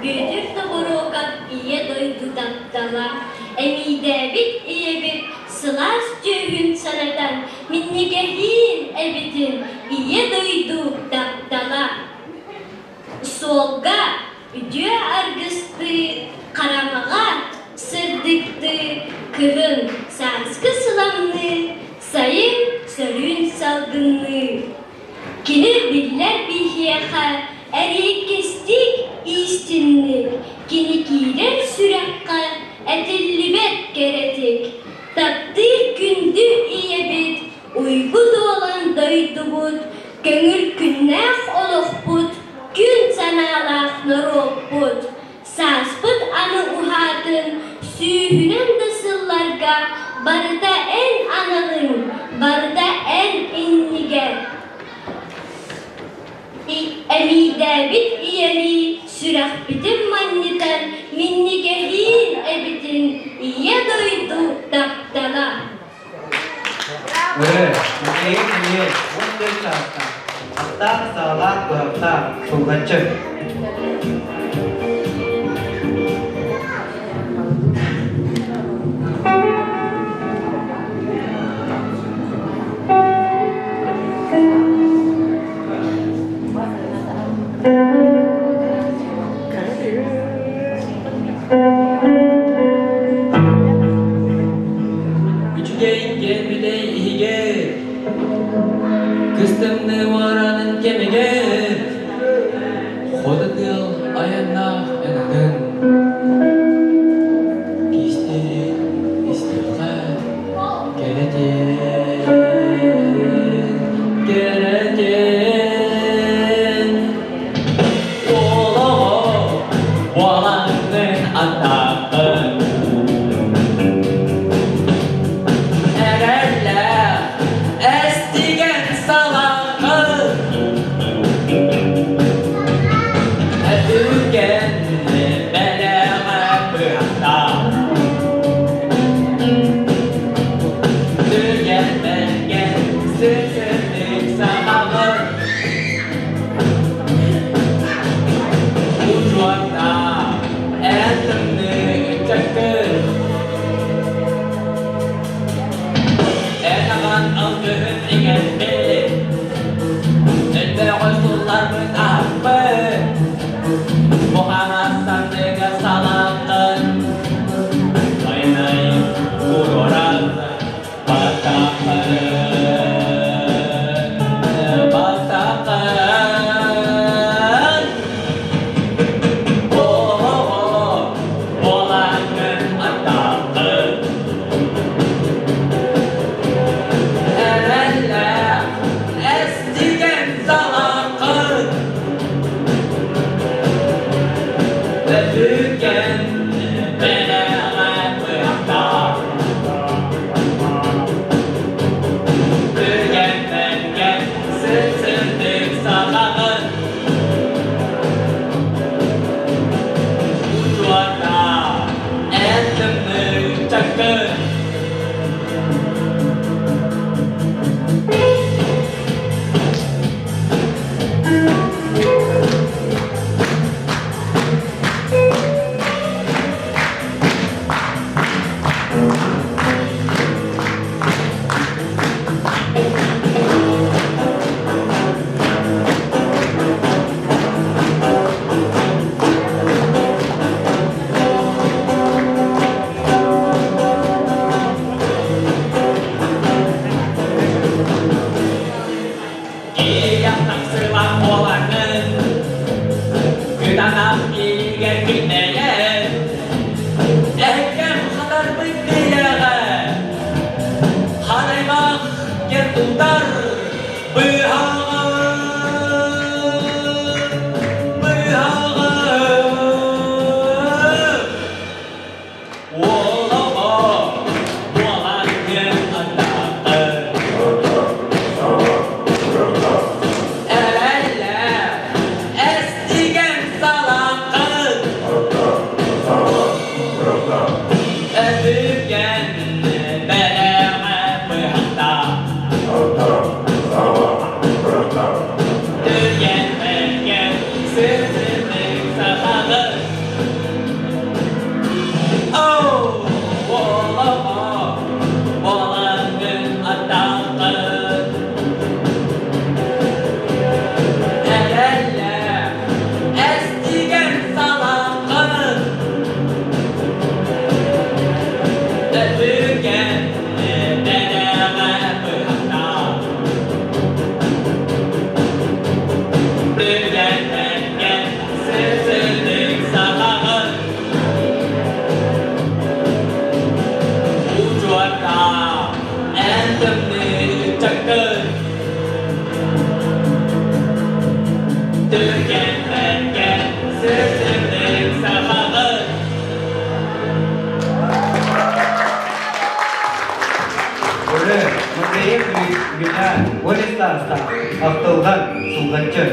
Бүөтүр Тобуруокап Ийэ дойду таптала, эмиийдээбит ийэбит сылаас түөһүн күүһүн санатан, минньигэһиин эбитин Ийэ дойду таптала. Суолга үтүө аргыстыы, хараҥаҕа сырдыктыы, кыһын сааскы сыламныы, сайын сөрүүн салгынныы. Кини биллэр биһиэхэ эриэккэстик иистинник, кини киирэр сүрэххэ этиллибэт кэрэтик. Таптыыр күндү ийэбит, уйгу дуолан дойдубут, көҥүл күннээх олохпут, күн санаалаах норуоппут. Сааспыт аны уһаатын, сүүһүнэн да сылларга барыта эн аналыҥ, барыта эн иннигэр. Эмиийдээбит ийэлии сүрэхпитин манньытан, минньигэһиин эбитин Ийэ дойду таптала. Ыры, Михаил Ильич, 14 саастаах, аттаах, саалаах, быһахтаах, сулҕаччы. Үчүгэй кэлбитэй иһигэр, кыстымны уоранын кэмигэр, хоту тыал айаннаах энагын, кистири истиэххэ кэрэтин, кэрэтин. Олоҕо буолаҥҥын атаҕын Эрэллээх эстигэн салаҥҥын Өтүгэн бэлэҕэ быһахтаах Түргэн бэргэн сытыытык саҕаҕын Учуоттаах эн тымныы ыччаккын Эн аҕан алгыһын иҥэрбит Элбэҕи сылларбыт аһаппыт Бухаҥас санныга салааххын Айнай куроран Батахын Батахын Оҕо буолаҥҥын атааххын Эрэллээх эстигэн салааххын Өтүкэн бэлэҕэ быһахтаах Түргэн-мэргэн сыт-сырдык саҕаҕын Учуоттаа эн тымныы чаккын. Киһиэх тахсыылаах буолаҥҥын, кытаанах иигэр килбэйэн, эһэккэм хатарбыт тиһэҕэ, хараймах кэр тутар быһаҕын, быһаҕын. Уолаҕа буолаҥҥын атаҕын. Эрэллээх эстигэн салааххын. Өтүгэн бэлэҕэ быһахтаах. тымныы чаккын. Түргэн бэргэн сырсырдык сахаҕын. Өрө, Матвеев Юля, Оля Староста, Ахтылҕан, Сулҕаччы.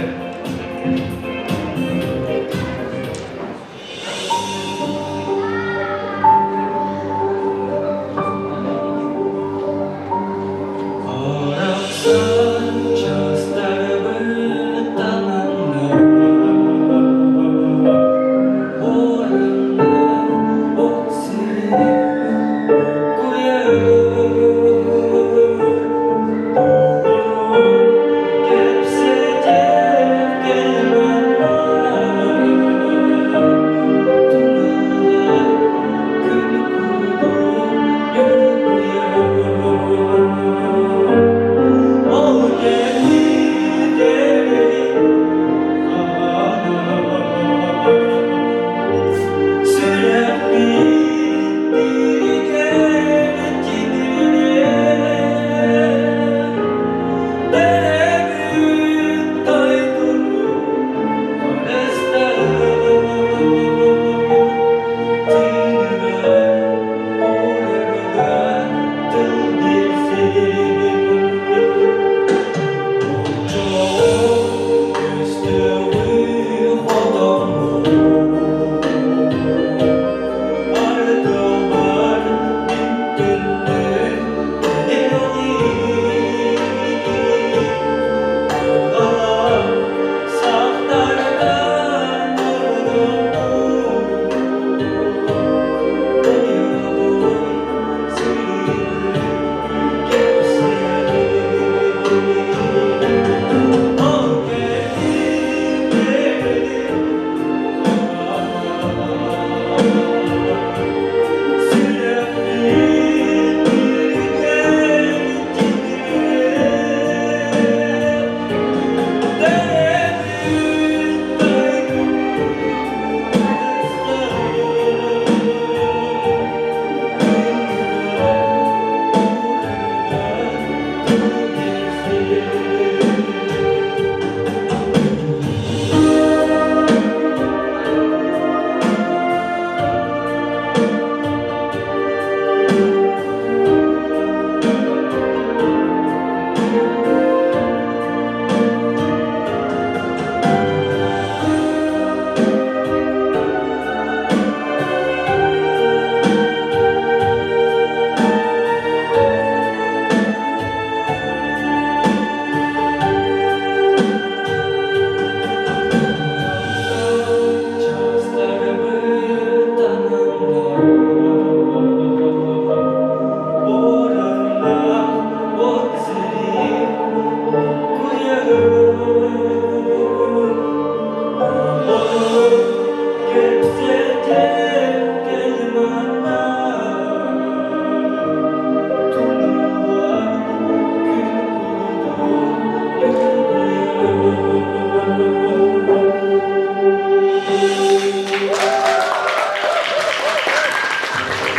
Арахсан частарбыт таланна, Оранна от сирин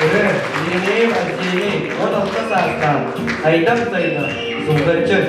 Өрө, Еремеев Арсений, 16 саастаах, Айдам сайына, Сулҕаччы.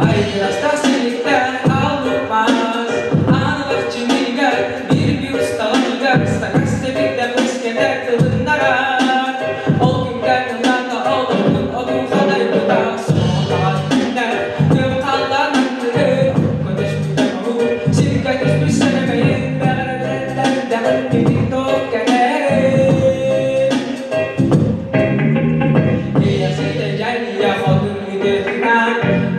Айыластах силиктэн аллыкмас, аналах чинигэр, биир усталыгар, сакас сэбиктэн үскэтэр тылыннарар. Ол күнтэн ылана олохпун отун ханайбыта, суолаҕа күннэр, күн халлаан аннырыр, окко түспүтэ муу, сиргэ түспүт сэрэмэйин, бэҕэрэбирэттэр дэҕин туох кэлэр.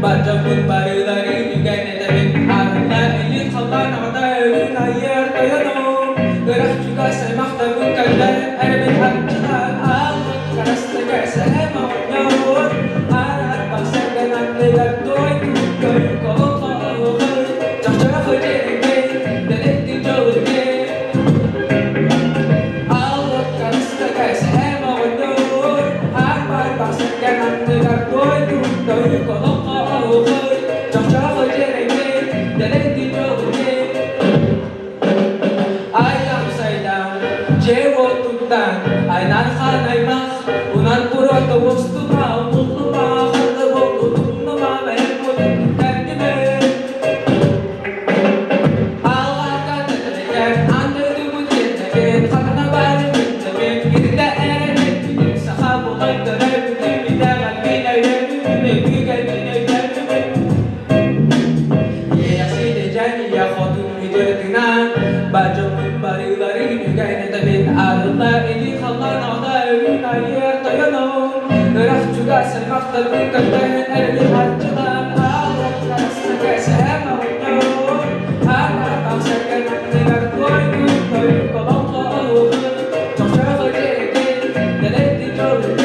Баччаппыт барыларын үгэн этэбин Арына илин халлаан аҕата өрүн айар тойонум Ырах чугас аймахтарбын кэллэрин эрэбин арчылаан Аалбыт харастыга сэһэм оҕонньор Аар арбах сэргэн көлдөһүн эрэлин арчылаан ааллар сэһэн оҕонньор аара тахсарга анныгар туойдун тойук олоҥхо оһуохун чохчоохо дьиэрэтин дэлэйдин дьолутун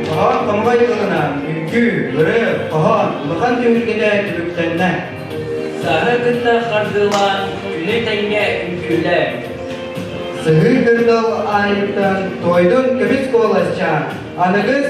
Хоһоон хомоҕой тылынан үҥкүү, ырыа, хоһоон улахан түһүлгэтэ түмүктэннэ. Саһы кытта хардыылаан, күнү тэҥҥэ үҥкүүлээн. Сыһыы кырдал аайыттан туойдун көмүс куоласчаан, аныгыс